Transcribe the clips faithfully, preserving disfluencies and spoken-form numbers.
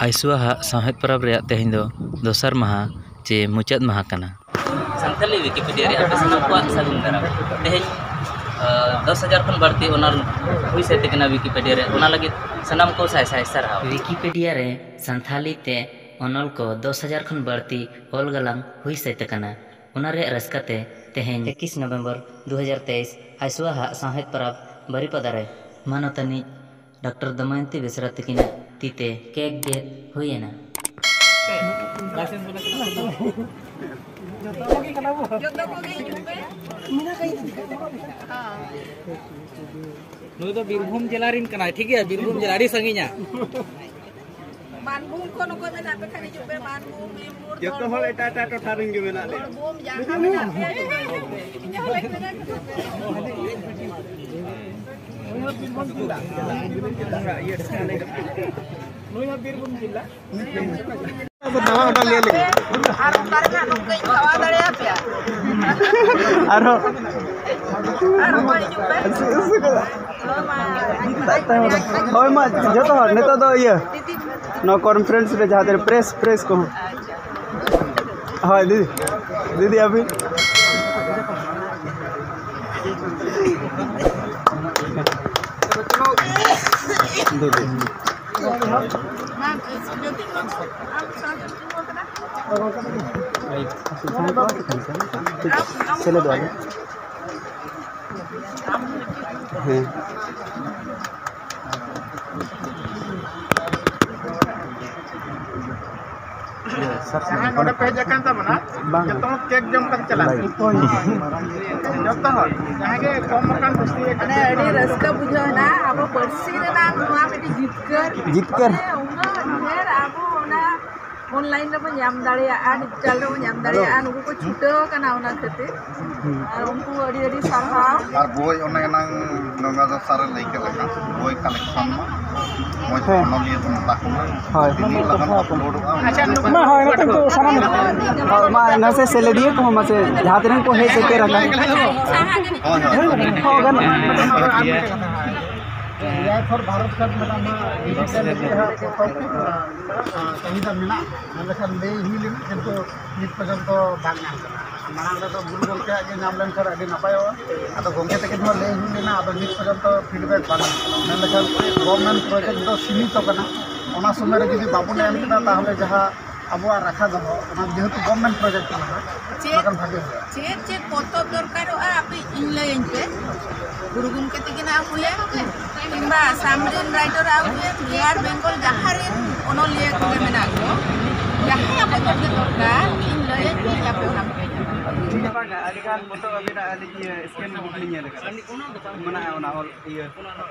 ᱟᱭᱥᱩᱣᱟᱦᱟᱜ ᱥᱟᱶᱦᱮᱫ ᱯᱚᱨᱚᱵᱽ ᱨᱮᱭᱟᱜ ᱛᱮᱦᱮᱧ ᱫᱚ ᱫᱚᱥᱟᱨ ᱢᱟᱦᱟ ᱪᱮ ᱢᱩᱪᱟᱹᱫ ᱢᱟᱦᱟ ᱠᱟᱱᱟ᱾ ᱥᱟᱱᱛᱟᱞᱤ ᱣᱤᱠᱤᱯᱤᱰᱤᱭᱟ ᱨᱮ ᱟᱯᱮ ᱥᱟᱱᱟᱢ ᱠᱚᱣᱟᱜ ᱥᱟᱹᱜᱩᱱ ᱫᱟᱨᱟᱢ᱾ ᱛᱮᱦᱮᱧ, ᱟ, ᱫᱚᱥ ᱦᱟᱡᱟᱨ ᱠᱷᱚᱱ ᱵᱟᱹᱲᱛᱤ ᱚᱱᱚᱞ ᱦᱩᱭ ᱥᱟᱹᱛ ᱟᱠᱟᱱᱟ ᱣᱤᱠᱤᱯᱤᱰᱤᱭᱟ ᱨᱮ, ᱚᱱᱟ ᱞᱟᱹᱜᱤᱫ ᱥᱟᱱᱟᱢ ᱠᱚ ᱥᱟᱭ ᱥᱟᱭ ᱥᱟᱨᱦᱟᱣ᱾ ᱣᱤᱠᱤᱯᱤᱰᱤᱭᱟ ᱨᱮ ᱥᱟᱱᱛᱷᱟᱞᱤ ᱛᱮ ᱚᱱᱚᱞ ᱠᱚ ᱫᱚᱥ ᱦᱟᱡᱟᱨ ᱠᱷᱚᱱ ᱵᱟᱹᱲᱛᱤ ᱚᱞ ᱜᱟᱞᱟᱝ ᱦᱩᱭ ᱥᱟᱹᱛ ᱟᱠᱟᱱᱟ᱾ ᱚᱱᱟ ᱨᱮᱭᱟᱜ ᱨᱟᱹᱥᱠᱟᱹ ᱛᱮ ᱛᱮᱦᱮᱧ ᱮᱠᱤᱥ ᱱᱚᱵᱷᱮᱢᱵᱚᱨ ᱫᱩ ᱦᱟᱡᱟᱨ ᱛᱮᱭᱤᱥ ᱟᱭᱥᱩᱣᱟᱦᱟᱜ ᱥᱟᱶᱦᱮᱫ ᱯᱚᱨᱚᱵᱽ ᱵᱟᱨᱤᱯᱟᱫᱟ ᱨᱮ ᱢᱟᱱᱚᱛᱟᱱᱤ ᱰᱟᱠᱛᱟᱨ ᱫᱚᱢᱚᱭᱚᱱᱛᱤ ᱵᱮᱥᱨᱟ ᱛᱟᱹᱠᱤᱱᱟᱜ ᱛᱤ ᱛᱮ ᱠᱮᱠ ᱜᱮᱫ ᱦᱩᱭ ᱮᱱᱟ᱾ ᱡᱚᱛᱚ ᱠᱚᱜᱮ ᱦᱤᱡᱩᱜ ᱯᱮ᱾ ᱱᱩᱭ ᱫᱚ ᱵᱤᱨᱵᱷᱩᱢ ᱡᱮᱞᱟ ᱨᱮᱱ ᱠᱟᱱᱟᱭ, ᱴᱷᱤᱠ ᱜᱮᱭᱟ, ᱵᱤᱨᱵᱷᱩᱢ ᱡᱮᱞᱟ ᱟᱹᱰᱤ ᱥᱟᱺᱜᱤᱧᱟ᱾ ᱢᱟᱱᱵᱷᱩᱢ ᱠᱷᱚᱱ ᱚᱠᱚᱭ ᱢᱮᱱᱟᱜ ᱯᱮ ᱠᱷᱟᱱ ᱦᱤᱡᱩᱜ ᱯᱮ, ᱢᱟᱱᱵᱷᱩᱢ, ᱵᱤᱨᱵᱷᱩᱢ, ᱡᱚᱛᱚ ᱦᱚᱲ ᱫᱷᱚᱞᱵᱷᱩᱢ᱾ ᱮᱴᱟᱜ ᱮᱴᱟᱜ ᱴᱚᱴᱷᱟ ᱨᱮᱱ ᱜᱮ ᱢᱮᱱᱟᱜ ᱞᱮᱭᱟ᱾ ᱫᱷᱚᱞᱵᱷᱩᱢ ᱡᱟᱦᱟᱸ ᱢᱮᱱᱟᱜ ᱯᱮ, ᱤᱧ ᱦᱚᱸ ᱞᱟᱹᱭ ᱢᱮ᱾ ᱱᱩᱭ ᱦᱚᱸ ᱵᱤᱨᱵᱷᱩᱢ ᱡᱮᱞᱟ᱾ ᱱᱩᱭ ᱦᱚᱸ ᱵᱤᱨᱵᱷᱩᱢ ᱡᱮᱞᱟ᱾ ᱟᱨ ᱚᱠᱟ ᱨᱮ ᱱᱟᱜ ᱱᱚᱝᱠᱟᱧ ᱠᱷᱟᱣᱟ ᱫᱟᱲᱮᱭᱟᱯᱮᱭᱟ? ᱟᱨᱦᱚᱸ᱾ ᱟᱨ ᱚᱠᱚᱭ ᱦᱤᱡᱩᱜ ᱯᱮ? ᱦᱳᱭ, ᱢᱟ᱾ ᱦᱳᱭ, ᱢᱟ, ᱡᱚᱛᱚ ᱦᱚᱲ ᱱᱤᱛᱚᱜ ᱫᱚ ᱤᱭᱟᱹ, ᱱᱚᱣᱟ ᱠᱚᱱᱯᱷᱟᱨᱮᱱᱥ ᱨᱮ ᱡᱟᱦᱟᱸ ᱛᱤᱱᱟᱹᱜ ᱯᱨᱮᱥ, ᱯᱨᱮᱥ ᱠᱚᱦᱚᱸ᱾ ᱦᱳᱭ, ᱫᱤᱫᱤ, ᱫᱤᱫᱤ, ᱟᱹᱵᱤᱱ᱾ ᱫᱤᱫᱤ᱾ ᱥᱮᱞᱮᱫᱚᱜᱼᱟ ᱞᱮ᱾ ᱦᱮᱸ᱾ ᱡᱟᱦᱟᱸᱭ ᱱᱚᱰᱮ ᱯᱮ ᱦᱮᱡ ᱟᱠᱟᱱ ᱛᱟᱵᱚᱱᱟ, ᱵᱟᱝ᱾ ᱡᱚᱛᱚ ᱦᱚᱲ ᱠᱮᱠ ᱡᱚᱢ ᱠᱟᱛᱮ ᱪᱟᱞᱟᱜ ᱯᱮ᱾ ᱡᱚᱛᱚ ᱦᱚᱲ, ᱡᱟᱦᱟᱸᱭ ᱜᱮ ᱠᱚᱢ ᱟᱠᱟᱱ ᱠᱩᱥᱤ ᱟᱠᱟᱱ᱾ ᱢᱟᱱᱮ ᱟᱹᱰᱤ ᱨᱟᱹᱥᱠᱟᱹ ᱵᱩᱡᱷᱟᱹᱣ ᱮᱱᱟ, ᱟᱵᱚ ᱯᱟᱹᱨᱥᱤ ᱨᱮᱱᱟᱜ ᱱᱚᱣᱟ ᱢᱤᱫᱴᱤᱡ ᱡᱤᱛᱠᱟᱹᱨ᱾ ᱡᱤᱛᱠᱟᱹᱨ᱾ ᱢᱟᱱᱮ ᱩᱱᱟᱹᱜ ᱰᱷᱮᱨ ᱟᱵᱚ ᱚᱱᱟ online ᱨᱮᱵᱚᱱ ᱧᱟᱢ ᱫᱟᱲᱮᱭᱟᱜᱼᱟ, digital ᱨᱮᱵᱚᱱ ᱧᱟᱢ ᱫᱟᱲᱮᱭᱟᱜᱼᱟ, ᱱᱩᱠᱩ ᱠᱚ ᱪᱷᱩᱴᱟᱹᱣ ᱟᱠᱟᱱᱟ ᱚᱱᱟ ᱠᱷᱟᱹᱛᱤᱨ᱾ ᱟᱨ ᱩᱱᱠᱩ ᱟᱹᱰᱤ ᱟᱹᱰᱤ ᱥᱟᱨᱦᱟᱣ᱾ ᱟᱨ ᱵᱳᱭ ᱚᱱᱮ ᱮᱱᱟᱝ ᱜᱚᱝᱜᱟᱫᱷᱚᱨ ᱥᱟᱨᱮ ᱞᱟᱹᱭ ᱠᱮᱫ ᱞᱮᱠᱟ, ᱵᱳᱭ collection ᱢᱟ, ᱢᱚᱡᱽ ᱦᱮᱸ᱾ ᱚᱱᱚᱞᱤᱭᱟᱹ ᱠᱚ ᱢᱮᱛᱟ ᱠᱚ ᱢᱟ᱾ ᱦᱳᱭ᱾ ᱛᱤᱱᱟᱹᱜ ᱞᱚᱜᱚᱱ uploadᱚᱜᱼᱟ, ᱩᱱᱟᱹᱜ ᱢᱟ ᱦᱳᱭ, ᱱᱚᱛᱮ ᱠᱚ ᱥᱟᱱᱟᱢ ᱦᱳᱭ, ᱢᱟ, ᱱᱟᱥᱮ ᱥᱮᱞᱮᱫᱤᱭᱟᱹ ᱠᱚᱦᱚᱸ ᱢᱟᱥᱮ ᱡᱟᱦᱟᱸ ᱛᱤᱱᱟᱹᱜ ᱠᱚ ᱦᱮᱡ ᱥᱮᱴᱮᱨ ᱟᱠᱟᱱ᱾ ᱦᱳᱭ, ᱦᱳᱭ, ᱦᱳᱭ᱾ ᱦᱚᱸ, ᱜᱟᱱᱚᱜᱼᱟ᱾ ᱮᱭᱟᱭ ᱯᱷᱚᱨ ᱵᱷᱟᱨᱚᱛ ᱠᱟᱨᱰ ᱢᱮᱱᱟᱜᱼᱟ, ᱱᱚᱣᱟ ᱰᱤᱡᱤᱴᱟᱞ ᱤᱭᱟᱹ ᱦᱟᱸᱜ ᱯᱚᱛᱚᱵ, ᱟ, ᱟ, ᱪᱟᱹᱦᱤᱫᱟ ᱢᱮᱱᱟᱜᱼᱟ, ᱢᱮᱱ ᱞᱮᱠᱷᱟᱱ ᱞᱟᱹᱭ ᱦᱩᱭ ᱞᱮᱱᱟ, ᱠᱤᱱᱛᱩ ᱱᱤᱛ ᱯᱚᱨᱡᱚᱱᱛᱚ ᱵᱟᱝ ᱧᱟᱢ ᱠᱟᱱᱟ᱾ ᱢᱟᱲᱟᱝ ᱨᱮᱫᱚ ᱜᱩᱨᱩ ᱜᱚᱢᱠᱮᱭᱟᱜ ᱜᱮ ᱧᱟᱢ ᱞᱮᱱᱠᱷᱟᱱ ᱟᱹᱰᱤ ᱱᱟᱯᱟᱭᱚᱜᱼᱟ᱾ ᱟᱫᱚ ᱜᱚᱢᱠᱮ ᱛᱟᱹᱠᱤᱱ ᱦᱚᱸ ᱞᱟᱹᱭ ᱦᱩᱭ ᱞᱮᱱᱟ, ᱟᱫᱚ ᱱᱤᱛ ᱯᱚᱨᱡᱚᱱᱛᱚ ᱯᱷᱤᱰᱵᱮᱠ ᱵᱟᱝ ᱦᱩᱭ ᱠᱟᱱᱟ᱾ ᱢᱮᱱ ᱞᱮᱠᱷᱟᱱ ᱜᱚᱵᱷᱚᱨᱱᱢᱮᱱᱴ ᱯᱨᱚᱡᱮᱠᱴ ᱫᱚ ᱥᱤᱢᱤᱛᱚ ᱠᱟᱱᱟ, ᱚᱱᱟ ᱥᱚᱢᱚᱭ ᱨᱮ ᱡᱩᱫᱤ ᱵᱟᱵᱚᱱ ᱮᱢ ᱠᱮᱫᱟ, ᱛᱟᱦᱚᱞᱮ ᱡᱟᱦᱟᱸ ᱟᱵᱚᱣᱟᱜ ᱨᱟᱠᱷᱟ ᱫᱚᱦᱚ, ᱚᱱᱟ ᱡᱮᱦᱮᱛᱩ ᱜᱚᱵᱷᱚᱨᱱᱢᱮᱱᱴ ᱯᱨᱚᱡᱮᱠᱴ ᱠᱟᱱᱟ, ᱪᱮᱫ ᱚᱱᱟ ᱠᱷᱟᱱ ᱵᱷᱟᱜᱮ ᱦᱩᱭᱩᱜᱼᱟ᱾ ᱪᱮᱫ ᱪᱮᱫ ᱯᱚᱛᱚᱵ ᱫᱚᱨᱠᱟᱨᱚᱜᱼᱟ, ᱟᱯᱮ ᱤᱧ ᱞᱟᱹᱭᱟᱹᱧ ᱯᱮ᱾ ᱜᱩᱨᱩ ᱜᱚᱢᱠᱮ ᱛᱟᱹᱠᱤᱱᱟᱜ ᱦᱩᱭᱮᱱ, ᱠᱤᱝᱵᱟ ᱥᱟᱢᱨᱤᱱ ᱨᱟᱭᱴᱟᱨᱟᱜ ᱦᱩᱭᱮᱱ, ᱵᱤᱦᱟᱨ ᱵᱮᱝᱜᱚᱞ ᱡᱟᱦᱟᱸ ᱨᱮᱱ ᱚᱱᱚᱞᱤᱭᱟᱹ ᱠᱚᱜᱮ ᱢᱮᱱᱟᱜ ᱠᱚ, ᱡᱟᱦᱟᱸᱭᱟᱜ ᱯᱚᱛᱚᱵ ᱜᱮ ᱫᱚᱨᱠᱟᱨ, ᱤᱧ ᱞᱟᱹᱭᱟᱹᱧ ᱯᱮ, ᱟᱯᱮ ᱚᱱᱟ ᱯᱮ ᱧᱟᱢᱟ᱾ ᱟᱹᱰᱤ ᱜᱟᱱ ᱯᱚᱛᱚᱵ ᱟᱹᱵᱤᱱᱟᱜ ᱟᱹᱞᱤᱧ, ᱤᱭᱟᱹ, ᱥᱠᱮᱱ ᱵᱩᱠ ᱞᱤᱧ ᱧᱮᱞ ᱟᱠᱟᱫᱟ, ᱢᱮᱱᱟᱜᱼᱟ ᱚᱱᱟ ᱚᱞ, ᱤᱭᱟᱹ,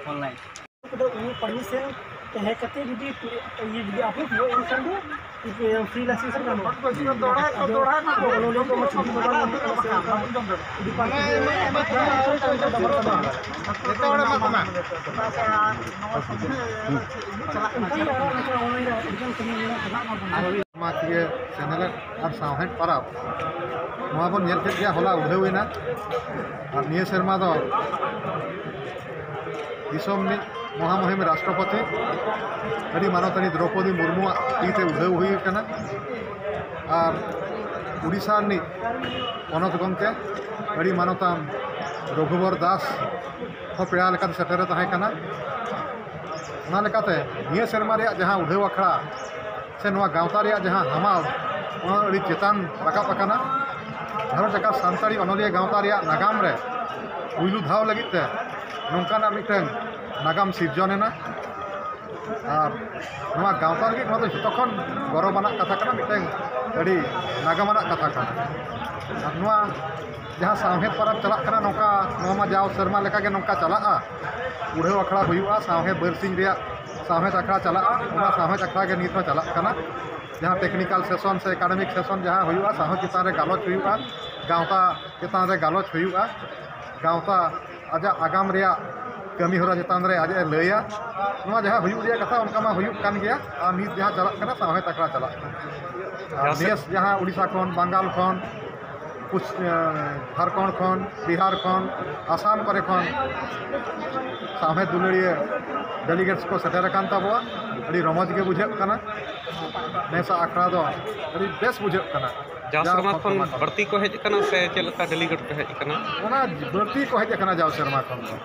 ᱚᱱᱞᱟᱭᱤᱱ᱾ ᱠᱚᱫᱚ ᱩᱱᱤ ᱯᱟᱨᱢᱤᱥᱚᱱ ᱛᱟᱦᱮᱸ ᱠᱟᱛᱮ ᱡᱩᱫᱤ, ᱤᱭᱟᱹ, ᱡᱩᱫᱤ ᱟᱯᱞᱳᱰ ᱦᱩᱭᱩᱜᱼᱟ, ᱮᱱᱠᱷᱟᱱ ᱫᱚ, ᱤᱭᱟᱹ, ᱯᱷᱨᱤ ᱞᱟᱭᱥᱮᱱᱥ ᱜᱟᱱᱚᱜᱼᱟ᱾ ᱫᱚᱦᱲᱟᱭ ᱠᱚ, ᱫᱚᱦᱲᱟᱭ ᱠᱚ᱾ ᱟᱫᱚ ᱚᱱᱚᱞᱤᱭᱟᱹ ᱠᱚ ᱢᱟ ᱪᱷᱩᱴᱤ ᱠᱚ ᱵᱟᱝ ᱧᱟᱢᱚᱜ ᱠᱟᱱᱟ ᱥᱮ, ᱚᱱᱠᱟ ᱡᱩᱫᱤ ᱯᱟᱨᱢᱤᱥᱚᱱ ᱡᱚᱛᱚ ᱦᱚᱲ ᱮᱢᱟ ᱠᱚ ᱢᱟ᱾ ᱚᱱᱠᱟ ᱜᱮ ᱟᱨᱚ ᱚᱱᱠᱟ ᱚᱱᱞᱟᱭᱤᱱ ᱨᱮ ᱟᱹᱰᱤᱜᱟᱱ ᱠᱟᱹᱢᱤ ᱢᱮᱱᱟᱜᱼᱟ, ᱪᱟᱞᱟᱜ ᱢᱟᱵᱚᱱ᱾ ᱥᱮᱨᱢᱟ ᱠᱤᱭᱟᱹ ᱥᱮᱱᱮᱞᱮᱫ ᱟᱨ ᱥᱟᱶᱦᱮᱫ ᱯᱟᱨᱟᱵᱽ, ᱱᱚᱣᱟ ᱵᱚᱱ ᱧᱮᱞ ᱠᱮᱫ ᱜᱮᱭᱟ, ᱦᱚᱞᱟ ᱩᱰᱷᱟᱹᱣ ᱮᱱᱟ᱾ ᱟᱨ ᱱᱤᱭᱟᱹ ᱥᱮᱨᱢᱟ ᱫᱚ ᱫᱤᱥᱚᱢ ᱨᱤᱱᱤᱡ ᱢᱚᱦᱟᱢᱚᱦᱤᱢ ᱨᱟᱥᱴᱨᱚᱯᱚᱛᱤ ᱟᱹᱰᱤ ᱢᱟᱱᱚᱛᱟᱱᱤ ᱫᱨᱚᱯᱚᱫᱤ ᱢᱩᱨᱢᱩᱣᱟᱜ ᱛᱤ ᱛᱮ ᱩᱰᱷᱟᱹᱣ ᱦᱩᱭ ᱟᱠᱟᱱᱟ᱾ ᱟᱨ ᱩᱰᱤᱥᱟ ᱨᱤᱱᱤᱡ ᱯᱚᱱᱚᱛ ᱜᱚᱢᱠᱮ ᱟᱹᱰᱤ ᱢᱟᱱᱚᱛᱟᱱ ᱨᱚᱜᱷᱩᱵᱚᱨ ᱫᱟᱥ ᱦᱚᱸ ᱯᱮᱲᱟ ᱞᱮᱠᱟᱛᱮ ᱥᱮᱴᱮᱨᱮ ᱛᱟᱦᱮᱸ ᱠᱟᱱᱟ᱾ ᱚᱱᱟ ᱞᱮᱠᱟᱛᱮ ᱱᱤᱭᱟᱹ ᱥᱮᱨᱢᱟ ᱨᱮᱭᱟᱜ ᱡᱟᱦᱟᱸ ᱩᱰᱷᱟᱹᱣ ᱟᱠᱷᱲᱟ ᱥᱮ ᱱᱚᱣᱟ ᱜᱟᱶᱛᱟ ᱨᱮᱭᱟᱜ ᱡᱟᱦᱟᱸ ᱦᱟᱢᱟᱞ, ᱚᱱᱟ ᱟᱹᱰᱤ ᱪᱮᱛᱟᱱ ᱨᱟᱠᱟᱵ ᱟᱠᱟᱱᱟ᱾ ᱜᱷᱟᱨᱚᱸᱡᱽ ᱟᱠᱟᱫ ᱥᱟᱱᱛᱟᱲᱤ ᱚᱱᱚᱞᱤᱭᱟᱹ ᱜᱟᱶᱛᱟ ᱨᱮᱭᱟᱜ ᱱᱟᱜᱟᱢ ᱨᱮ ᱯᱩᱭᱞᱩ ᱫᱷᱟᱣ ᱞᱟᱹᱜᱤᱫ ᱛᱮ ᱱᱚᱝᱠᱟᱱᱟᱜ ᱢᱤᱫᱴᱟᱝ ᱱᱟᱜᱟᱢ ᱥᱤᱨᱡᱚᱱ ᱮᱱᱟ᱾ ᱟᱨ ᱱᱚᱣᱟ ᱜᱟᱶᱛᱟ ᱞᱟᱹᱜᱤᱫ ᱱᱚᱣᱟ ᱫᱚ ᱡᱷᱚᱛᱚ ᱠᱷᱚᱱ ᱜᱚᱨᱚᱵᱟᱱᱟᱜ ᱠᱟᱛᱷᱟ ᱠᱟᱱᱟ, ᱢᱤᱫᱴᱟᱝ ᱟᱹᱰᱤ ᱱᱟᱜᱟᱢᱟᱱᱟᱜ ᱠᱟᱛᱷᱟ ᱠᱟᱱᱟ᱾ ᱟᱨ ᱱᱚᱣᱟ ᱡᱟᱦᱟᱸ ᱥᱟᱶᱦᱮᱫ ᱯᱚᱨᱚᱵᱽ ᱪᱟᱞᱟᱜ ᱠᱟᱱᱟ, ᱱᱚᱝᱠᱟ, ᱱᱚᱣᱟ ᱢᱟ ᱡᱟᱣ ᱥᱮᱨᱢᱟ ᱞᱮᱠᱟᱜᱮ ᱱᱚᱝᱠᱟ ᱪᱟᱞᱟᱜᱼᱟ, ᱩᱰᱷᱟᱹᱣ ᱟᱠᱷᱲᱟ ᱦᱩᱭᱩᱜᱼᱟ, ᱥᱟᱶᱦᱮᱫ ᱵᱟᱨᱥᱤᱧ ᱨᱮᱭᱟᱜ ᱥᱟᱶᱦᱮᱫ ᱟᱠᱷᱲᱟ ᱪᱟᱞᱟᱜᱼᱟ, ᱚᱱᱟ ᱥᱟᱶᱦᱮᱫ ᱟᱠᱷᱲᱟ ᱜᱮ ᱱᱤᱛ ᱦᱚᱸ ᱪᱟᱞᱟᱜ ᱠᱟᱱᱟ᱾ ᱡᱟᱦᱟᱸ ᱴᱮᱠᱱᱤᱠᱟᱞ ᱥᱮᱥᱚᱱ ᱥᱮ ᱮᱠᱟᱰᱮᱢᱤᱠ ᱥᱮᱥᱚᱱ ᱡᱟᱦᱟᱸ ᱦᱩᱭᱩᱜᱼᱟ, ᱥᱟᱶᱦᱮᱫ ᱪᱮᱛᱟᱱ ᱨᱮ ᱜᱟᱞᱚᱪ ᱦᱩᱭᱩᱜᱼᱟ, ᱜᱟᱶᱛᱟ ᱪᱮᱛᱟᱱ ᱨᱮ ᱜᱟᱞᱚᱪ ᱦᱩᱭᱩᱜᱼᱟ, ᱜᱟᱶᱛᱟ ᱟᱡᱟᱜ ᱟᱜᱟᱢ ᱨᱮᱭᱟᱜ ᱠᱟᱹᱢᱤ ᱦᱚᱨᱟ ᱪᱮᱛᱟᱱ ᱨᱮ ᱟᱡ ᱮ ᱞᱟᱹᱭᱟ᱾ ᱱᱚᱣᱟ ᱡᱟᱦᱟᱸ ᱦᱩᱭᱩᱜ ᱨᱮᱭᱟᱜ ᱠᱟᱛᱷᱟ, ᱚᱱᱠᱟ ᱢᱟ ᱦᱩᱭᱩᱜ ᱠᱟᱱ ᱜᱮᱭᱟ᱾ ᱟᱨ ᱱᱤᱛ ᱡᱟᱦᱟᱸ ᱪᱟᱞᱟᱜ ᱠᱟᱱᱟ, ᱥᱟᱶᱦᱮᱫ ᱟᱠᱷᱲᱟ ᱪᱟᱞᱟᱜ ᱠᱟᱱᱟ᱾ ᱟᱨ ᱱᱮᱥ ᱡᱟᱦᱟᱸ ᱩᱰᱤᱥᱟ ᱠᱷᱚᱱ, ᱵᱟᱝᱜᱟᱞ ᱠᱷᱚᱱ, ᱡᱷᱟᱲᱠᱷᱚᱸᱰ ᱠᱷᱚᱱ, ᱵᱤᱦᱟᱨ ᱠᱷᱚᱱ, ᱟᱥᱟᱢ ᱠᱚᱨᱮ ᱠᱷᱚᱱ ᱥᱟᱶᱦᱮᱫ ᱫᱩᱞᱟᱹᱲᱤᱭᱟᱹ ᱰᱮᱞᱤᱜᱮᱴᱥ ᱠᱚ ᱥᱮᱴᱮᱨ ᱟᱠᱟᱱ ᱛᱟᱵᱚᱣᱟ᱾ ᱟᱹᱰᱤ ᱨᱚᱢᱚᱡᱽ ᱜᱮ ᱵᱩᱡᱷᱟᱹᱜ ᱠᱟᱱᱟ᱾ ᱱᱮᱥᱟᱜ ᱟᱠᱷᱲᱟ ᱫᱚ ᱟᱹᱰᱤ ᱵᱮᱥ ᱵᱩᱡᱷᱟᱹᱜ ᱠᱟᱱᱟ᱾ ᱡᱟᱣ ᱡᱟᱣ ᱥᱮᱨᱢᱟ ᱠᱷᱚᱱ ᱠᱷᱚᱱ ᱵᱟᱹᱲᱛᱤ ᱠᱚ ᱦᱮᱡ ᱟᱠᱟᱱᱟ ᱥᱮ ᱪᱮᱫ ᱞᱮᱠᱟ ᱰᱮᱞᱤᱜᱮᱴ ᱠᱚ ᱦᱮᱡ ᱟᱠᱟᱱᱟ? ᱚᱱᱟ ᱵᱟᱹᱲᱛᱤ ᱠᱚ ᱦᱮᱡ ᱟᱠᱟᱱᱟ ᱡᱟᱣ ᱥᱮᱨᱢᱟ ᱠᱷᱚᱱ ᱫᱚ᱾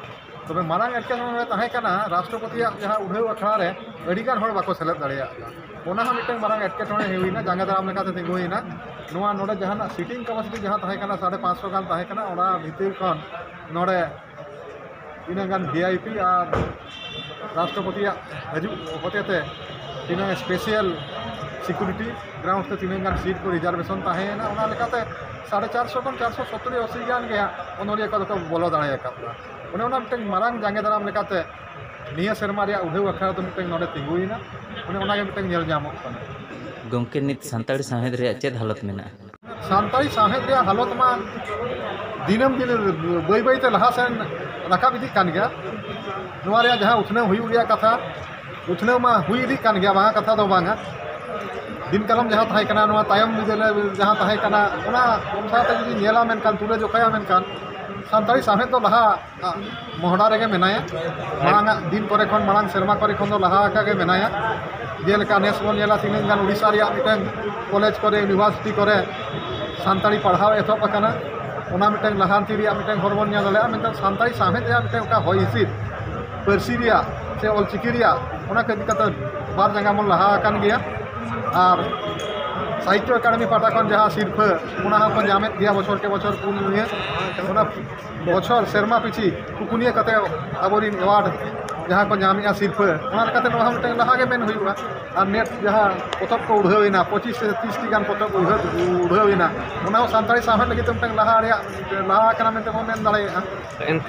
ᱛᱚᱵᱮ ᱢᱟᱨᱟᱝ ᱮᱴᱠᱮᱴᱚᱬᱮ ᱛᱟᱦᱮᱸ ᱠᱟᱱᱟ ᱨᱟᱥᱴᱨᱚᱯᱚᱛᱤᱭᱟᱜ ᱡᱟᱦᱟᱸ ᱩᱰᱷᱟᱹᱣ ᱟᱠᱷᱲᱟ ᱨᱮ ᱟᱹᱰᱤ ᱜᱟᱱ ᱦᱚᱲ ᱵᱟᱠᱚ ᱥᱮᱞᱮᱫ ᱫᱟᱲᱮᱭᱟᱜ ᱠᱟᱱᱟ᱾ ᱚᱱᱟ ᱦᱚᱸ ᱢᱤᱫᱴᱟᱝ ᱢᱟᱨᱟᱝ ᱮᱴᱠᱮᱴᱚᱬᱮ ᱦᱩᱭᱱᱟ, ᱡᱟᱸᱜᱮ ᱫᱟᱨᱟᱢ ᱞᱮᱠᱟᱛᱮ ᱛᱤᱸᱜᱩᱭᱮᱱᱟ᱾ ᱱᱚᱣᱟ ᱱᱚᱰᱮ ᱡᱟᱦᱟᱱᱟᱜ ᱥᱤᱴᱤᱝ ᱠᱮᱯᱟᱥᱤᱴᱤ ᱡᱟᱦᱟᱸ ᱛᱟᱦᱮᱸ ᱠᱟᱱᱟ ᱥᱟᱲᱮ ᱯᱟᱸᱪᱥᱚ ᱜᱟᱱ ᱛᱟᱦᱮᱸ ᱠᱟᱱᱟ, ᱚᱱᱟ ᱵᱷᱤᱛᱤᱨ ᱠᱷᱚᱱ ᱱᱚᱰᱮ ᱛᱤᱱᱟᱹᱜ ᱜᱟᱱ ᱵᱷᱤ ᱟᱭ ᱯᱤ ᱟᱨ ᱨᱟᱥᱴᱨᱚᱯᱚᱛᱤᱭᱟᱜ ᱦᱤᱡᱩᱜ ᱦᱚᱛᱮᱛᱮ ᱛᱤᱱᱟᱹᱜ ᱥᱯᱮᱥᱤᱭᱟᱞ ᱥᱤᱠᱩᱨᱤᱴᱤ ᱜᱨᱟᱣᱩᱱᱰ ᱛᱮ ᱛᱤᱱᱟᱹᱜ ᱜᱟᱱ ᱥᱤᱴ ᱠᱚ ᱨᱤᱡᱟᱨᱵᱷᱮᱥᱚᱱ ᱛᱟᱦᱮᱸᱭᱮᱱᱟ, ᱚᱱᱟ ᱞᱮᱠᱟᱛᱮ ᱥᱟᱲᱮ ᱪᱟᱨᱥᱚ ᱠᱷᱚᱱ ᱪᱟᱨᱥᱚ ᱥᱚᱛᱛᱚᱨ ᱟᱥᱤ ᱜᱟᱱ ᱜᱮ ᱦᱟᱸᱜ ᱚᱱᱚᱞᱤᱭᱟᱹ ᱠᱚᱫᱚ ᱠᱚ ᱵᱚᱞᱚ ᱫᱟᱲᱮ ᱟᱠᱟᱫᱟ᱾ ᱚᱱᱮ ᱚᱱᱟ ᱢᱤᱫᱴᱟᱝ ᱢᱟᱨᱟᱝ ᱡᱟᱸᱜᱮ ᱫᱟᱨᱟᱢ ᱞᱮᱠᱟᱛᱮ ᱱᱤᱭᱟᱹ ᱥᱮᱨᱢᱟ ᱨᱮᱭᱟᱜ ᱩᱰᱷᱟᱹᱣ ᱟᱠᱷᱲᱟ ᱫᱚ ᱢᱤᱫᱴᱟᱝ ᱱᱚᱰᱮ ᱛᱤᱸᱜᱩᱭᱮᱱᱟ᱾ ᱚᱱᱮ ᱚᱱᱟᱜᱮ ᱢᱤᱫᱴᱟᱝ ᱧᱮᱞ ᱧᱟᱢᱚᱜ ᱠᱟᱱᱟ᱾ ᱜᱚᱢᱠᱮ, ᱱᱤᱛ ᱥᱟᱱᱛᱟᱲᱤ ᱥᱟᱶᱦᱮᱫ ᱨᱮᱭᱟᱜ ᱪᱮᱫ ᱦᱟᱞᱚᱛ ᱢᱮᱱᱟᱜᱼᱟ? ᱥᱟᱱᱛᱟᱲᱤ ᱥᱟᱶᱦᱮᱫ ᱨᱮᱭᱟᱜ ᱦᱟᱞᱚᱛ ᱢᱟ ᱫᱤᱱᱟᱹᱢ ᱫᱤᱱ ᱵᱟᱹᱭ ᱵᱟᱹᱭᱛᱮ ᱞᱟᱦᱟ ᱥᱮᱱ ᱨᱟᱠᱟᱵ ᱤᱫᱤᱜ ᱠᱟᱱ ᱜᱮᱭᱟ᱾ ᱱᱚᱣᱟ ᱨᱮᱭᱟᱜ ᱡᱟᱦᱟᱸ ᱩᱛᱱᱟᱹᱣ ᱦᱩᱭᱩᱜ ᱨᱮᱭᱟᱜ ᱠᱟᱛᱷᱟ, ᱩᱛᱱᱟᱹᱣ ᱢᱟ ᱦᱩᱭ ᱤᱫᱤᱜ ᱠᱟᱱ ᱜᱮᱭᱟ, ᱵᱟᱝᱟ ᱠᱟᱛᱷᱟ ᱫᱚ ᱵᱟᱝᱟ᱾ ᱫᱤᱱ ᱠᱟᱞᱚᱢ ᱡᱟᱦᱟᱸ ᱛᱟᱦᱮᱸ ᱠᱟᱱᱟ, ᱱᱚᱣᱟ ᱛᱟᱭᱚᱢ ᱵᱤᱫᱟᱹᱞ ᱨᱮ ᱡᱟᱦᱟᱸ ᱛᱟᱦᱮᱸ ᱠᱟᱱᱟ, ᱚᱱᱟ ᱚᱱᱩᱥᱟᱨ ᱛᱮ ᱡᱩᱫᱤ ᱧᱮᱞᱟ, ᱢᱮᱱᱠᱷᱟᱱ ᱛᱩᱞᱟᱹ ᱡᱚᱠᱷᱟᱭᱟ, ᱢᱮᱱᱠᱷᱟᱱ ᱥᱟᱱᱛᱟᱲᱤ ᱥᱟᱶᱦᱮᱫ ᱫᱚ ᱞᱟᱦᱟ ᱢᱚᱦᱰᱟ ᱨᱮᱜᱮ ᱢᱮᱱᱟᱭᱟ᱾ ᱢᱟᱲᱟᱝ ᱟᱜ ᱫᱤᱱ ᱠᱚᱨᱮ ᱠᱷᱚᱱ, ᱢᱟᱲᱟᱝ ᱥᱮᱨᱢᱟ ᱠᱚᱨᱮ ᱠᱷᱚᱱ ᱫᱚ ᱞᱟᱦᱟ ᱟᱠᱟ ᱜᱮ ᱢᱮᱱᱟᱭᱟ᱾ ᱡᱮᱞᱮᱠᱟ ᱱᱮᱥ ᱵᱚᱱ ᱧᱮᱞᱟ, ᱛᱤᱱᱟᱹᱜ ᱜᱟᱱ ᱩᱲᱤᱥᱥᱟ ᱨᱮᱭᱟᱜ ᱢᱤᱫᱴᱟᱝ ᱠᱚᱞᱮᱡᱽ ᱠᱚᱨᱮ, ᱤᱭᱩᱱᱤᱵᱷᱟᱨᱥᱤᱴᱤ ᱠᱚᱨᱮ ᱥᱟᱱᱛᱟᱲᱤ ᱯᱟᱲᱦᱟᱣ ᱮᱛᱚᱦᱚᱵ ᱟᱠᱟᱱᱟ᱾ ᱚᱱᱟ ᱢᱤᱫᱴᱟᱝ ᱞᱟᱦᱟᱱᱛᱤ ᱨᱮᱭᱟᱜ ᱢᱤᱫᱴᱟᱝ ᱦᱚᱨ ᱵᱚᱱ ᱧᱮᱞ ᱫᱟᱲᱮᱭᱟᱜᱼᱟ᱾ ᱢᱮᱱᱠᱷᱟᱱ ᱥᱟᱱᱛᱟᱲᱤ ᱥᱟᱶᱦᱮᱫ ᱨᱮᱭᱟᱜ ᱢᱤᱫᱴᱟᱝ ᱚᱠᱟ ᱦᱚᱭ ᱦᱤᱸᱥᱤᱫ, ᱯᱟᱹᱨᱥᱤ ᱨᱮᱭᱟᱜ ᱥᱮ ᱚᱞᱪᱤᱠᱤ ᱨᱮᱭᱟᱜ, ᱚᱱᱟ ᱠᱚ ᱤᱫᱤ ᱠᱟᱛᱮ ᱵᱟᱨ ᱡᱟᱸᱜᱟ ᱵᱚᱱ ᱞᱟᱦᱟ ᱟᱠᱟᱱ ᱜᱮᱭᱟ᱾ ᱟᱨ ᱥᱟᱦᱤᱛᱛᱚ ᱮᱠᱟᱰᱮᱢᱤ ᱯᱟᱦᱴᱟ ᱠᱷᱚᱱ ᱡᱟᱦᱟᱸ ᱥᱤᱨᱯᱷᱟᱹ, ᱚᱱᱟ ᱦᱚᱸᱠᱚ ᱧᱟᱢᱮᱫ ᱜᱮᱭᱟ ᱵᱚᱪᱷᱚᱨ ᱠᱮ ᱵᱚᱪᱷᱚᱨ ᱯᱩᱱ ᱱᱤᱭᱟᱹ᱾ ᱚᱱᱟ ᱵᱚᱪᱷᱚᱨ ᱥᱮᱨᱢᱟ ᱯᱤᱪᱷᱤ ᱠᱩᱠᱱᱤᱭᱟᱹ ᱠᱟᱛᱮ ᱟᱵᱚᱨᱤᱱ ᱮᱣᱟᱨᱰ ᱡᱟᱦᱟᱸ ᱠᱚ ᱧᱟᱢᱮᱜᱼᱟ ᱥᱤᱨᱯᱷᱟᱹ, ᱚᱱᱟ ᱞᱮᱠᱟᱛᱮ ᱱᱚᱣᱟ ᱦᱚᱸ ᱢᱤᱫᱴᱟᱝ ᱞᱟᱦᱟ ᱜᱮ ᱢᱮᱱ ᱦᱩᱭᱩᱜᱼᱟ᱾ ᱟᱨ ᱱᱮᱴ ᱡᱟᱦᱟᱸ ᱯᱚᱛᱚᱵ ᱠᱚ ᱩᱰᱷᱟᱹᱣ ᱮᱱᱟ, ᱯᱚᱸᱪᱤᱥ ᱥᱮ ᱛᱤᱨᱤᱥ ᱴᱤ ᱜᱟᱱ ᱯᱚᱛᱚᱵ ᱩᱰᱷᱟᱹᱣ, ᱩᱰᱷᱟᱹᱣ ᱮᱱᱟ, ᱚᱱᱟ ᱦᱚᱸ ᱥᱟᱱᱛᱟᱲᱤ ᱥᱟᱶᱦᱮᱫ ᱞᱟᱹᱜᱤᱫ ᱛᱮ ᱢᱤᱫᱴᱟᱝ ᱞᱟᱦᱟ ᱨᱮᱭᱟᱜ, ᱞᱟᱦᱟ ᱟᱠᱟᱱᱟ ᱢᱮᱱᱛᱮ ᱵᱚᱱ ᱢᱮᱱ ᱫᱟᱲᱮᱭᱟᱜᱼᱟ᱾ ᱮᱱ-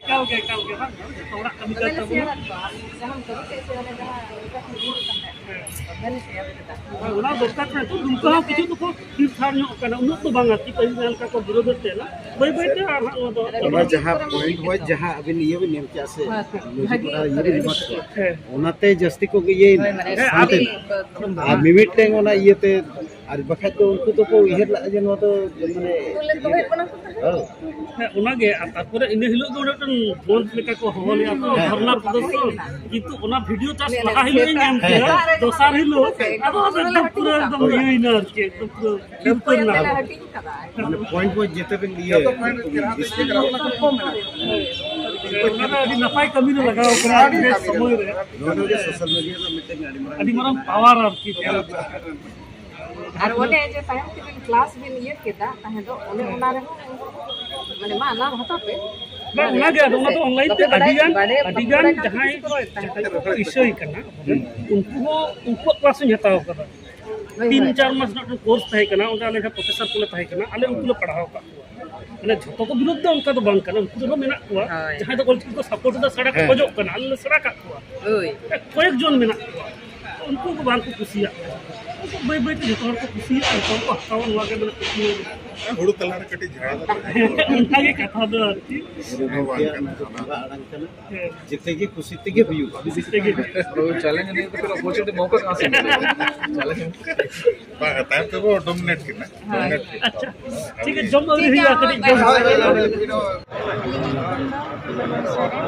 ᱮᱠᱟᱞ ᱜᱮ, ᱮᱠᱟᱞ ᱜᱮ, ᱵᱟᱝ, ᱡᱚᱛᱚ ᱦᱚᱲᱟᱜ ᱠᱟᱹᱢᱤ ᱠᱟᱱ ᱛᱟᱵᱚᱱᱟ᱾ ᱦᱮᱸ᱾ ᱦᱳᱭ, ᱚᱱᱟ ᱫᱚᱨᱠᱟᱨ ᱠᱟᱱᱟ᱾ ᱱᱤᱛᱚᱜ ᱫᱩᱢᱠᱟ ᱦᱚᱸ ᱠᱤᱪᱷᱩ ᱫᱚᱠᱚ ᱛᱷᱤᱨ ᱛᱷᱟᱨ ᱧᱚᱜ ᱠᱟᱱᱟ, ᱩᱱᱟᱹᱜ ᱫᱚ ᱵᱟᱝ ᱟᱨᱠᱤ, ᱯᱟᱹᱦᱤᱞ ᱡᱟᱦᱟᱸ ᱞᱮᱠᱟ ᱠᱚ ᱵᱤᱨᱳᱫᱮᱫ ᱛᱟᱦᱮᱱᱟ, ᱵᱟᱹᱭ ᱵᱟᱹᱭ ᱛᱮ ᱟᱨ ᱦᱟᱸᱜ ᱱᱚᱣᱟ ᱫᱚ ᱚᱱᱟ ᱡᱟᱦᱟᱸ ᱯᱚᱭᱮᱱᱴ ᱣᱟᱭᱤᱡ ᱡᱟᱦᱟᱸ ᱟᱹᱵᱤᱱ ᱤᱭᱟᱹ ᱵᱤᱱ ᱮᱢ ᱠᱮᱜᱼᱟ ᱥᱮ, ᱦᱮᱸ᱾ ᱞᱚᱡᱤᱠ ᱚᱱᱟ ᱤᱭᱟᱹ ᱵᱤᱱ ᱮᱢᱟ ᱠᱚᱣᱟ, ᱦᱮᱸ᱾ ᱚᱱᱟᱛᱮ ᱡᱟᱹᱥᱛᱤ ᱠᱚ ᱤᱭᱟᱹᱭᱮᱱᱟ, ᱦᱮᱸ, ᱥᱟᱶᱛᱮ ᱟᱹᱰᱤ ᱟᱨ ᱢᱤᱢᱤᱫᱴᱟᱝ ᱚᱱᱟ ᱤᱭᱟᱹᱛᱮ ᱟᱨ ᱵᱟᱠᱷᱟᱡ ᱫᱚ ᱩᱱᱠᱩ ᱫᱚᱠᱚ ᱩᱭᱦᱟᱹᱨ ᱞᱟᱜᱼᱟ ᱡᱮ ᱱᱚᱣᱟ ᱫᱚ ᱢᱟᱱᱮ ᱩᱱᱠᱩ ᱞᱮ ᱫᱚᱦᱚᱭᱮᱫ ᱵᱚᱱᱟ ᱠᱚ ᱛᱟᱦᱮᱸᱫ᱾ ᱦᱮᱸ᱾ ᱦᱮᱸ, ᱚᱱᱟᱜᱮ᱾ ᱟᱨ ᱛᱟᱨᱯᱚᱨᱮ ᱤᱱᱟᱹ ᱦᱤᱞᱳᱜ ᱫᱚ ᱚᱸᱰᱮ ᱢᱤᱫᱴᱮᱱ ᱵᱚᱱᱫᱷ ᱞᱮᱠᱟ ᱠᱚ ᱦᱚᱦᱚ ᱞᱮᱫᱼᱟ ᱛᱚ, ᱦᱮᱸ᱾ ᱫᱷᱚᱨᱱᱟ ᱯᱨᱚᱫᱚᱨᱥᱚᱱ᱾ ᱠᱤᱱᱛᱩ ᱚᱱᱟ ᱵᱷᱤᱰᱤᱭᱳ ᱪᱟᱥ ᱞᱟᱦᱟ ᱦᱤᱞᱳᱜ ᱤᱧ ᱮᱢ ᱠᱮᱫᱟ, ᱦᱮᱸ᱾ ᱫᱚᱥᱟᱨ ᱦᱤᱞᱳᱜ ᱟᱫᱚ ᱚᱱᱟ ᱫᱚ ᱯᱩᱨᱟᱹ ᱮᱠᱫᱚᱢ ᱤᱭᱟᱹᱭᱮᱱᱟ ᱟᱨᱠᱤ, ᱮᱠᱫᱚᱢ ᱯᱩᱨᱟᱹ ᱛᱷᱤᱨ ᱩᱛᱟᱹᱨ ᱮᱱᱟ᱾ ᱢᱟᱱᱮ ᱯᱚᱭᱮᱱᱴ ᱯᱚᱭᱮᱱᱴ ᱡᱮᱛᱮ ᱵᱤᱱ ᱤᱭᱟᱹ ᱚᱱᱟ ᱫᱚ ᱟᱹᱰᱤ ᱱᱟᱯᱟᱭ ᱠᱟᱹᱢᱤ ᱨᱮ ᱞᱟᱜᱟᱣ ᱠᱟᱱᱟ, ᱟᱹᱰᱤ ᱵᱮᱥ ᱥᱚᱢᱚᱭ ᱨᱮ᱾ ᱱᱚᱣᱟ ᱫᱚ ᱥᱳᱥᱟᱞ ᱢᱤᱰᱤᱭᱟ ᱨᱮᱱᱟᱜ ᱢᱤᱫᱴᱮᱱ ᱟᱹᱰᱤ ᱢᱟᱨᱟᱝ ᱟᱹᱰᱤ ᱢᱟᱨᱟᱝ ᱯᱟᱣᱟᱨ ᱟᱨᱠᱤ᱾ ᱟᱨ ᱚᱱᱮ ᱡᱮ ᱛᱟᱭᱚᱢ ᱛᱮᱵᱤᱱ ᱠᱞᱟᱥ ᱵᱤᱱ ᱤᱭᱟᱹ ᱠᱮᱫᱟ, ᱛᱟᱦᱮᱸ ᱫᱚ ᱚᱱᱮ ᱚᱱᱟ ᱨᱮᱦᱚᱸ ᱢᱟᱱᱮ ᱢᱟ ᱱᱟᱢ ᱦᱟᱛᱟᱣ ᱯᱮ᱾ ᱵᱟᱝ, ᱚᱱᱟᱜᱮ, ᱟᱫᱚ ᱚᱱᱟ ᱫᱚ ᱚᱱᱞᱟᱭᱤᱱ ᱛᱮ ᱵᱟᱠᱚ ᱵᱟᱰᱟᱭ, ᱟᱹᱰᱤᱜᱟᱱ, ᱵᱟᱰᱟᱭ, ᱵᱟᱠᱚ ᱟᱹᱰᱤᱜᱟᱱ ᱵᱟᱰᱟᱭ ᱠᱷᱟᱱ ᱡᱟᱦᱟᱸᱭ ᱛᱤᱥ ᱠᱚ ᱨᱚᱲᱮᱫ ᱛᱟᱦᱮᱸᱫ? ᱡᱟᱦᱟᱸᱭ ᱠᱚ ᱤᱥᱟᱹᱭ ᱠᱟᱱᱟ, ᱩᱱᱠᱩ ᱦᱚᱸ, ᱩᱱᱠᱩᱣᱟᱜ ᱠᱞᱟᱥ ᱦᱚᱸᱧ ᱦᱟᱛᱟᱣ ᱠᱟᱫᱟ᱾ ᱦᱳᱭ, ᱛᱤᱱ ᱦᱳᱭ᱾ ᱪᱟᱨ ᱢᱟᱥ ᱨᱮᱱᱟᱜ ᱢᱤᱫᱴᱮᱱ ᱠᱳᱨᱥ ᱛᱟᱦᱮᱸ ᱠᱟᱱᱟ, ᱚᱸᱰᱮ ᱟᱞᱮ ᱡᱟᱦᱟᱸ ᱯᱨᱚᱯᱷᱮᱥᱚᱨ ᱠᱚᱞᱮ ᱛᱟᱦᱮᱸ ᱠᱟᱱᱟ, ᱟᱞᱮ ᱩᱱᱠᱩ ᱞᱮ ᱯᱟᱲᱦᱟᱣ ᱟᱠᱟᱫ ᱠᱚᱣᱟ᱾ ᱢᱟᱱᱮ ᱡᱷᱚᱛᱚ ᱠᱚ ᱵᱤᱨᱳᱫᱷ ᱫᱚ ᱚᱱᱠᱟ ᱫᱚ ᱵᱟᱝ ᱠᱟᱱᱟ, ᱩᱱᱠᱩ ᱫᱚ ᱢᱮᱱᱟᱜ ᱠᱚᱣᱟ᱾ ᱦᱳᱭ᱾ ᱡᱟᱦᱟᱸᱭ ᱫᱚ ᱚᱞᱪᱤᱠᱤ ᱠᱚ ᱥᱟᱯᱳᱨᱴ ᱮᱫᱟ, ᱥᱮᱬᱟ ᱠᱚ ᱦᱮᱸ᱾ ᱠᱷᱚᱡᱚᱜ ᱠᱟᱱᱟ, ᱟᱞᱮ ᱞᱮ ᱥᱮᱬᱟ ᱠᱟᱜ ᱠᱚᱣᱟ᱾ ᱦᱳᱭ᱾ ᱠᱚᱭᱮᱠ ᱡᱚᱱ ᱢᱮᱱᱟᱜ ᱠᱚᱣᱟ, ᱩᱱᱠᱩ ᱠᱚ ᱵᱟᱝ ᱠᱚ ᱠᱩᱥᱤᱭᱟᱜ ᱠᱟᱱᱟ᱾ ᱵᱟᱹᱭ ᱵᱟᱹᱭ ᱛᱮ ᱡᱚᱛᱚ ᱦᱚᱲ ᱠᱚ ᱠᱩᱥᱤᱭᱟᱜᱼᱟ, ᱡᱚᱛᱚ ᱦᱚᱲ ᱠᱚ ᱦᱟᱛᱟᱣᱟ, ᱱᱚᱣᱟ ᱜᱮ ᱢᱟᱱᱮ ᱠᱩᱠᱢᱩ᱾ ᱦᱩᱲᱩ ᱛᱟᱞᱟ ᱨᱮ ᱠᱟᱹᱴᱤᱡ ᱡᱷᱟᱲᱟ ᱫᱚ ᱛᱟᱦᱮᱸ ᱠᱟᱱᱟ᱾ ᱚᱱᱠᱟ ᱜᱮ ᱠᱟᱛᱷᱟ ᱫᱚ ᱟᱨᱠᱤ᱾ ᱵᱚᱸᱜᱟ ᱟᱲᱟᱝ ᱠᱟᱱᱟ᱾ ᱦᱮᱸ᱾ ᱡᱮᱛᱮ ᱜᱮ ᱠᱩᱥᱤ ᱛᱮᱜᱮ ᱦᱩᱭᱩᱜᱼᱟ᱾ ᱠᱩᱥᱤ ᱛᱮᱜᱮ᱾ ᱪᱮᱞᱮᱧᱡᱽ ᱱᱤᱭᱮ ᱛᱚ ᱯᱷᱤᱨ ᱚᱯᱚᱨᱪᱩᱱᱤᱴᱤ ᱢᱚᱣᱠᱟ ᱠᱟᱦᱟᱸ ᱥᱮ ᱢᱤᱞᱮᱜᱟ? ᱪᱮᱞᱮᱧᱡᱽ᱾ ᱵᱟᱝ, ᱛᱟᱭᱚᱢ ᱛᱮᱵᱚ ᱰᱳᱢᱤᱱᱮᱴ ᱠᱮᱫᱟ᱾ ᱦᱳᱭ᱾ ᱰᱳᱢᱤᱱᱮᱴ ᱠᱮᱫᱟ᱾ ᱟᱪᱪᱷᱟ, ᱴᱷᱤᱠ ᱜᱮᱭᱟ, ᱡᱚᱢ ᱟᱹᱣᱨᱤ ᱦᱩᱭᱩᱜᱼᱟ, ᱠᱟᱹᱴᱤᱡ ᱡᱚᱢ ᱦᱳᱭ, ᱦᱳᱭ, ᱦᱳᱭ᱾ ᱟᱹᱞᱤᱧ ᱧᱩᱛᱩᱢ ᱫᱚ ᱯᱷᱩᱞᱚᱢᱚᱱᱤ ᱥᱚᱨᱮᱱ,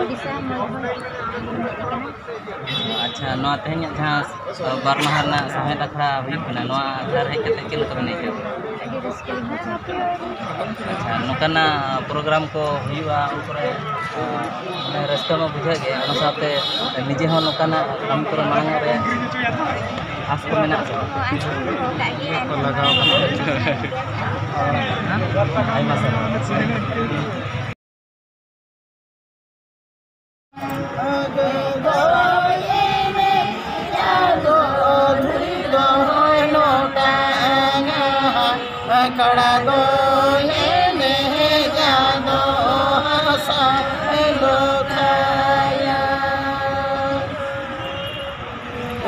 ᱳᱰᱤᱥᱟ ᱢᱚᱭᱩᱨᱵᱷᱚᱸᱡᱽ ᱠᱷᱚᱱᱟᱜ ᱞᱤᱧ ᱦᱮᱡ ᱟᱠᱟᱱᱟ᱾ ᱟᱪᱪᱷᱟ, ᱱᱚᱣᱟ ᱛᱮᱦᱮᱧᱟᱜ ᱡᱟᱦᱟᱸ, ᱟ, ᱵᱟᱨ ᱢᱟᱦᱟ ᱨᱮᱱᱟᱜ ᱥᱟᱶᱦᱮᱫ ᱟᱠᱷᱲᱟ ᱦᱩᱭᱩᱜ ᱠᱟᱱᱟ, ᱱᱚᱣᱟ ᱟᱠᱷᱲᱟ ᱨᱮ ᱦᱮᱡ ᱠᱟᱛᱮ ᱪᱮᱫ ᱞᱮᱠᱟ ᱵᱮᱱ ᱟᱹᱭᱠᱟᱹᱣ ᱠᱮᱫᱟ? ᱟᱹᱰᱤ ᱨᱟᱹᱥᱠᱟᱹ ᱞᱤᱧ ᱵᱩᱡᱷᱟᱹᱣ ᱠᱮᱫᱟ᱾ ᱟᱪᱪᱷᱟ, ᱱᱚᱝᱠᱟᱱᱟᱜ ᱯᱨᱳᱜᱨᱟᱢ ᱠᱚ ᱦᱩᱭᱩᱜᱼᱟ, ᱩᱱ ᱠᱚᱨᱮ, ᱟ, ᱢᱟᱱᱮ ᱨᱟᱹᱥᱠᱟᱹ ᱢᱟ ᱵᱩᱡᱷᱟᱹᱜ ᱜᱮ, ᱚᱱᱟ ᱥᱟᱶᱛᱮ ᱱᱤᱡᱮ ᱦᱚᱸ ᱱᱚᱝᱠᱟᱱᱟᱜ ᱠᱟᱹᱢᱤ ᱠᱚᱨᱮ ᱢᱟᱲᱟᱝᱚᱜ ᱨᱮᱭᱟᱜ ᱟᱸᱥ ᱠᱚ ᱢᱮᱱᱟᱜᱼᱟ ᱥᱮ ᱵᱟᱝ? ᱦᱚᱸ, ᱟᱸᱥ ᱠᱚ ᱫᱚᱦᱚ ᱠᱟᱜ ᱜᱮᱭᱟ, ᱮᱱᱦᱚᱸ ᱞᱟᱜᱟᱣ ᱠᱟᱱᱟ᱾ ᱟᱭᱢᱟ ᱥᱟᱨᱦᱟᱣ᱾ ᱟᱠᱷᱲᱟ ᱫᱚ ᱮᱱᱮᱡ ᱟᱫᱚ ᱦᱟᱥᱟ ᱞᱚᱠᱷᱟᱭᱟ᱾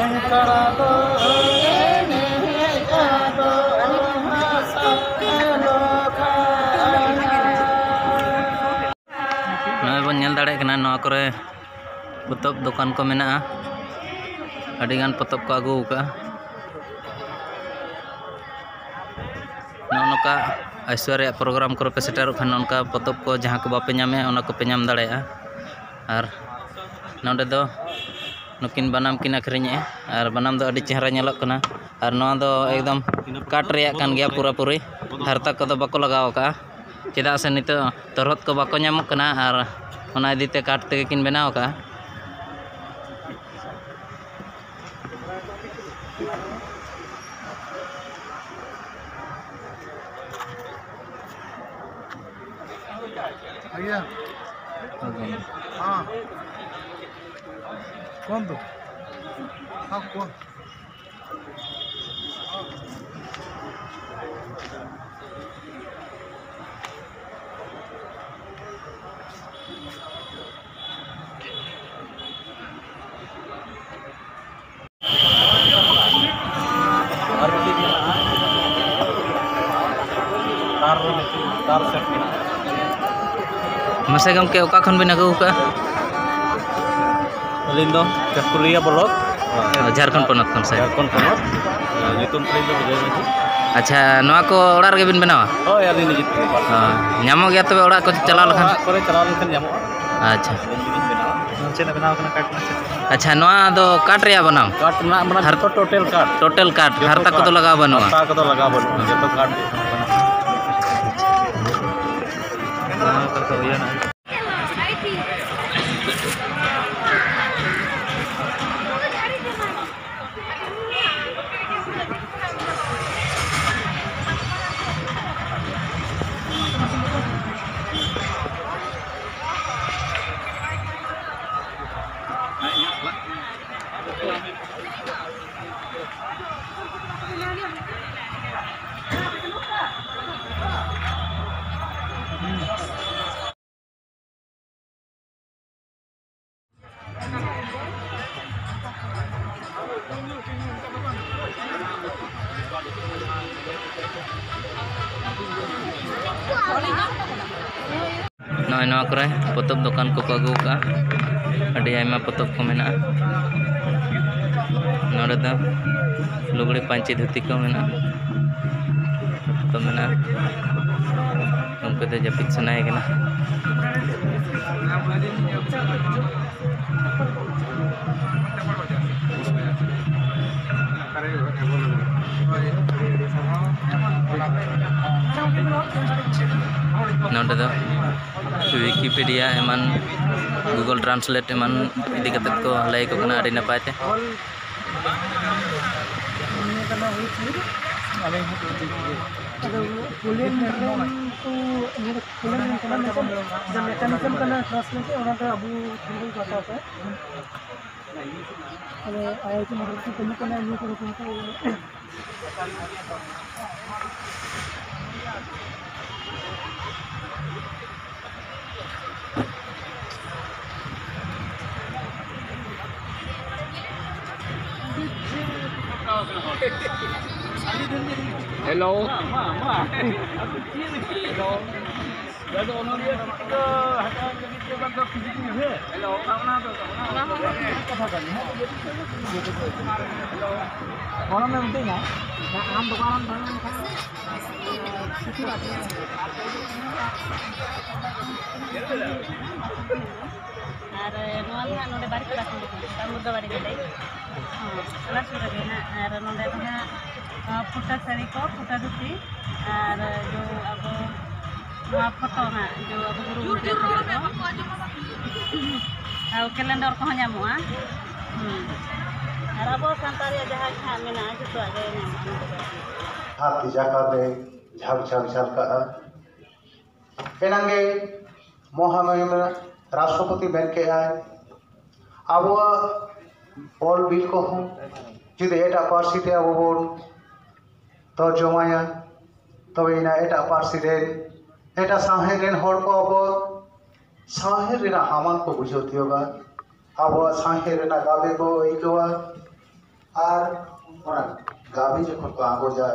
ᱟᱠᱷᱲᱟ ᱫᱚ ᱮᱱᱮᱡ ᱟᱫᱚ ᱦᱟᱥᱟ ᱞᱚᱠᱷᱟᱭᱟ᱾ ᱱᱚᱜᱼᱚᱭ ᱵᱚᱱ ᱧᱮᱞ ᱫᱟᱲᱮᱭᱟᱜ ᱠᱟᱱᱟ, ᱱᱚᱣᱟ ᱠᱚᱨᱮ ᱯᱚᱛᱚᱵ ᱫᱚᱠᱟᱱ ᱠᱚ ᱢᱮᱱᱟᱜᱼᱟ᱾ ᱟᱹᱰᱤᱜᱟᱱ ᱯᱚᱛᱚᱵ ᱠᱚ ᱟᱹᱜᱩ ᱟᱠᱟᱫᱼᱟ᱾ ᱚᱠᱟ ᱟᱭᱥᱣᱟ ᱨᱮᱭᱟᱜ ᱯᱨᱳᱜᱨᱟᱢ ᱠᱚᱨᱮ ᱯᱮ ᱥᱮᱴᱮᱨᱚᱜ ᱠᱷᱟᱱ, ᱚᱱᱠᱟ ᱯᱚᱛᱚᱵ ᱠᱚ ᱡᱟᱦᱟᱸ ᱠᱚ ᱵᱟᱯᱮ ᱧᱟᱢᱮᱫᱼᱟ, ᱚᱱᱟ ᱠᱚᱯᱮ ᱧᱟᱢ ᱫᱟᱲᱮᱭᱟᱜᱼᱟ᱾ ᱟᱨ ᱱᱚᱰᱮ ᱫᱚ ᱱᱩᱠᱤᱱ ᱵᱟᱱᱟᱢ ᱠᱤᱱ ᱟᱹᱠᱷᱨᱤᱧᱮᱫᱼᱟ, ᱟᱨ ᱵᱟᱱᱟᱢ ᱫᱚ ᱟᱹᱰᱤ ᱪᱮᱦᱨᱟ ᱧᱮᱞᱚᱜ ᱠᱟᱱᱟ᱾ ᱟᱨ ᱱᱚᱣᱟ ᱫᱚ ᱮᱠᱫᱚᱢ ᱠᱟᱴ ᱨᱮᱭᱟᱜ ᱠᱟᱱ ᱜᱮᱭᱟ ᱯᱩᱨᱟᱹᱯᱩᱨᱤ, ᱦᱟᱨᱛᱟ ᱠᱚᱫᱚ ᱵᱟᱠᱚ ᱞᱟᱜᱟᱣ ᱟᱠᱟᱫᱼᱟ, ᱪᱮᱫᱟᱜ ᱥᱮ ᱱᱤᱛᱚᱜ ᱛᱚᱨᱦᱚᱫ ᱠᱚ ᱵᱟᱠᱚ ᱧᱟᱢᱚᱜ ᱠᱟᱱᱟ, ᱟᱨ ᱚᱱᱟ ᱤᱫᱤ ᱛᱮ ᱠᱟᱴ ᱛᱮᱜᱮ ᱠᱤᱱ ᱵᱮᱱᱟᱣ ᱟᱠᱟᱫᱼᱟ᱾ भैया। हाँ। कौन दो? हाँ, कौन? ᱟᱨ ᱢᱤᱫᱴᱤᱡ ᱢᱮᱱᱟᱜᱼᱟ᱾ ᱛᱟᱨ ᱨᱮ ᱢᱤᱫᱴᱤᱡ ᱛᱟᱨ ᱥᱮᱴ ᱢᱮᱱᱟᱜᱼᱟ᱾ ᱢᱟᱥᱮ ᱜᱚᱢᱠᱮ, ᱚᱠᱟ ᱠᱷᱚᱱ ᱵᱤᱱ ᱟᱹᱜᱩ ᱟᱠᱟᱫᱼᱟ? ᱟᱹᱞᱤᱧ ᱫᱚ ᱪᱟᱹᱠᱩᱞᱤᱭᱟᱹ ᱵᱞᱚᱠ᱾ ᱚ, ᱡᱷᱟᱲᱠᱷᱚᱸᱰ ᱯᱚᱱᱚᱛ ᱠᱷᱚᱱ ᱥᱮ? ᱡᱷᱟᱲᱠᱷᱚᱸᱰ ᱯᱚᱱᱚᱛ᱾ ᱧᱩᱛᱩᱢ ᱛᱟᱹᱞᱤᱧ ᱫᱚ ᱵᱤᱡᱚᱭ ᱢᱟᱹᱡᱷᱤ᱾ ᱟᱪᱪᱷᱟ, ᱱᱚᱣᱟ ᱠᱚ ᱚᱲᱟᱜ ᱨᱮᱜᱮ ᱵᱤᱱ ᱵᱮᱱᱟᱣᱟ? ᱦᱳᱭ, ᱟᱹᱞᱤᱧ ᱱᱤᱡᱮ ᱛᱮᱜᱮ᱾ ᱚ, ᱧᱟᱢᱚᱜ ᱜᱮᱭᱟ ᱛᱚᱵᱮ ᱚᱲᱟᱜ ᱠᱚ ᱪᱟᱞᱟᱣ ᱞᱮᱠᱷᱟᱱ? ᱚᱲᱟᱜ ᱠᱚᱨᱮ ᱪᱟᱞᱟᱣ ᱞᱮᱱᱠᱷᱟᱱ ᱧᱟᱢᱚᱜᱼᱟ᱾ ᱟᱪᱪᱷᱟ᱾ ᱟᱹᱞᱤᱧ ᱜᱮᱞᱤᱧ ᱵᱮᱱᱟᱣᱟ᱾ ᱪᱮᱫ ᱵᱮᱱᱟᱣ ᱠᱟᱱᱟ ᱠᱟᱴ ᱨᱮᱱᱟᱜ ᱪᱮᱫ? ᱟᱪᱪᱷᱟ, ᱱᱚᱣᱟ ᱫᱚ ᱠᱟᱴ ᱨᱮᱭᱟᱜ ᱵᱟᱱᱟᱢ? ᱠᱟᱴ ᱨᱮᱱᱟᱜ ᱢᱟᱱᱮ ᱦᱟᱨ- ᱡᱚᱛᱚ ᱴᱳᱴᱟᱞ ᱠᱟᱴ᱾ ᱴᱳᱴᱟᱞ ᱠᱟᱴ, ᱡᱚᱛᱚ ᱦᱟᱨᱛᱟ ᱠᱟᱴ᱾ ᱠᱚᱫᱚ ᱞᱟᱜᱟᱣ ᱵᱟᱹᱱᱩᱜᱼᱟ? ᱦᱟᱨᱛᱟ ᱠᱚᱫᱚ ᱞᱟᱜᱟᱣ ᱵᱟᱹᱱᱩᱜᱼᱟ, ᱡᱚᱛᱚ ᱠᱟᱴ ᱜᱮ᱾ ᱱᱚᱜᱼᱚᱭ ᱱᱚᱣᱟ ᱠᱚᱨᱮ ᱯᱚᱛᱚᱵ ᱫᱚᱠᱟᱱ ᱠᱚᱠᱚ ᱟᱹᱜᱩ ᱟᱠᱟᱫᱼᱟ, ᱟᱹᱰᱤ ᱟᱭᱢᱟ ᱯᱚᱛᱚᱵ ᱠᱚ ᱢᱮᱱᱟᱜᱼᱟ᱾ ᱱᱚᱰᱮ ᱫᱚ ᱞᱩᱜᱽᱲᱤ ᱯᱟᱹᱧᱪᱤ ᱫᱷᱩᱛᱤ ᱠᱚ ᱢᱮᱱᱟᱜᱼᱟ᱾ ᱢᱮᱱᱟᱜᱼᱟ, ᱩᱱᱠᱩ ᱫᱚ ᱡᱟᱹᱯᱤᱫ ᱥᱟᱱᱟᱭᱮ ᱠᱟᱱᱟ᱾ ᱱᱚᱰᱮ ᱫᱚ ᱣᱤᱠᱤᱯᱤᱰᱤᱭᱟ ᱮᱢᱟᱱ, ᱜᱩᱜᱚᱞ ᱴᱨᱟᱱᱥᱞᱮᱴ ᱮᱢᱟᱱ ᱤᱫᱤ ᱠᱟᱛᱮᱫ ᱠᱚ ᱞᱟᱹᱭ ᱟᱠᱚ ᱠᱟᱱᱟ ᱟᱹᱰᱤ ᱱᱟᱯᱟᱭ ᱛᱮ᱾ ᱟᱫᱚ ᱯᱩᱞᱤᱭᱟᱱ ᱢᱮᱠᱟᱱᱤᱡ ᱠᱚ, ᱤᱭᱟᱹ ᱫᱚ ᱯᱩᱞᱤᱭᱟᱱ ᱢᱮᱠᱟᱱᱤᱡ ᱠᱚ ᱡᱟᱦᱟᱸ ᱢᱮᱠᱟᱱᱤᱡ ᱠᱟᱱᱟ, ᱴᱨᱟᱱᱥᱞᱮᱴ, ᱚᱱᱟ ᱫᱚ ᱟᱵᱚ ᱴᱷᱮᱱ ᱠᱚ ᱦᱟᱛᱟᱣ ᱠᱟᱜᱼᱟ᱾ ᱢᱟᱱᱮ ᱟᱭ ᱟᱭ ᱴᱤ ᱢᱚᱫᱽᱫᱷᱮ ᱠᱚ ᱠᱟᱹᱢᱤ ᱠᱟᱱᱟ, ᱱᱤᱭᱟᱹ ᱠᱚ ᱠᱟᱹᱢᱤ ᱠᱟᱱᱟ᱾ Hello. Hello. ᱜᱚᱲᱚᱢᱮ ᱢᱤᱛᱟᱹᱧᱟ, ᱟᱢ ᱫᱚᱠᱟᱱ ᱨᱮᱢ ᱛᱟᱦᱮᱸ ᱞᱮᱱᱠᱷᱟᱱ᱾ ᱟᱨ ᱱᱚᱣᱟ ᱫᱚ ᱦᱟᱸᱜ ᱱᱚᱰᱮ ᱵᱟᱨᱤᱯᱟᱫᱟ ᱠᱷᱚᱱ ᱠᱚ ᱦᱤᱡᱩᱜᱼᱟ, ᱢᱩᱨᱫᱟᱵᱟᱲᱤ ᱜᱮᱞᱮ᱾ ᱦᱚᱸ, ᱚᱱᱟ ᱥᱩᱨ ᱨᱮᱜᱮ ᱦᱟᱸᱜ᱾ ᱟᱨ ᱱᱚᱰᱮ ᱫᱚ ᱦᱟᱸᱜ, ᱟᱸ, ᱯᱷᱩᱴᱟᱹ ᱥᱟᱹᱲᱤ ᱠᱚ, ᱯᱷᱩᱴᱟᱹ ᱫᱷᱩᱛᱤ, ᱟᱨ ᱡᱚ ᱟᱵᱚ ᱱᱚᱣᱟ ᱯᱷᱳᱴᱳ ᱦᱟᱸᱜ, ᱡᱚ ᱟᱵᱚ ᱜᱩᱨᱩ ᱜᱚᱢᱠᱮ ᱯᱷᱳᱴᱳ ᱠᱚ᱾ ᱟᱨ ᱠᱮᱞᱮᱱᱰᱟᱨ ᱠᱚᱦᱚᱸ ᱧᱟᱢᱚᱜᱼᱟ᱾ ᱦᱩᱸ᱾ ᱟᱨ ᱟᱵᱚ ᱥᱟᱱᱛᱟᱲ ᱨᱮᱭᱟᱜ ᱡᱟᱦᱟᱸ ᱜᱮ ᱦᱟᱸᱜ ᱢᱮᱱᱟᱜᱼᱟ, ᱡᱚᱛᱚᱣᱟᱜ ᱜᱮ ᱧᱟᱢᱚᱜᱼᱟ ᱱᱚᱰᱮ ᱫᱚ᱾ ᱦᱟᱛ ᱡᱟᱠᱟᱛ ᱮ ᱡᱷᱟᱞ ᱡᱷᱟᱞ ᱡᱷᱟᱞ ᱠᱟᱜᱼᱟ᱾ ᱮᱱᱟᱝ ᱜᱮ ᱢᱚᱦᱟᱢᱟᱹᱭᱱᱟᱹ ᱨᱟᱥᱴᱨᱚᱯᱚᱛᱤ ᱢᱮᱱ ᱠᱮᱜᱼᱟᱭ, ᱟᱵᱚᱣᱟᱜ ᱚᱞ ᱵᱤᱞ ᱠᱚᱦᱚᱸ ᱡᱩᱫᱤ ᱮᱴᱟᱜ ᱯᱟᱹᱨᱥᱤ ᱛᱮ ᱟᱵᱚ ᱵᱚᱱ ᱛᱚᱨᱡᱚᱢᱟᱭᱟ, ᱛᱚᱵᱮ ᱮᱱᱟ ᱮᱴᱟᱜ ᱯᱟᱹᱨᱥᱤ ᱨᱮᱱ, ᱮᱴᱟᱜ ᱥᱟᱶᱦᱮᱫ ᱨᱮᱱ ᱦᱚᱲ ᱠᱚ ᱟᱵᱚ ᱥᱟᱶᱦᱮᱫ ᱨᱮᱱᱟᱜ ᱦᱟᱢᱟᱞ ᱠᱚ ᱵᱩᱡᱷᱟᱹᱣ ᱛᱤᱭᱳᱜᱟ, ᱟᱵᱚᱣᱟᱜ ᱥᱟᱶᱦᱮᱫ ᱨᱮᱱᱟᱜ ᱜᱟᱵᱮ ᱠᱚ ᱟᱹᱭᱠᱟᱹᱣᱟ᱾ ᱟᱨ ᱚᱱᱟ ᱜᱟᱵᱮ ᱡᱚᱠᱷᱚᱱ ᱠᱚ ᱟᱸᱜᱚᱡᱟ,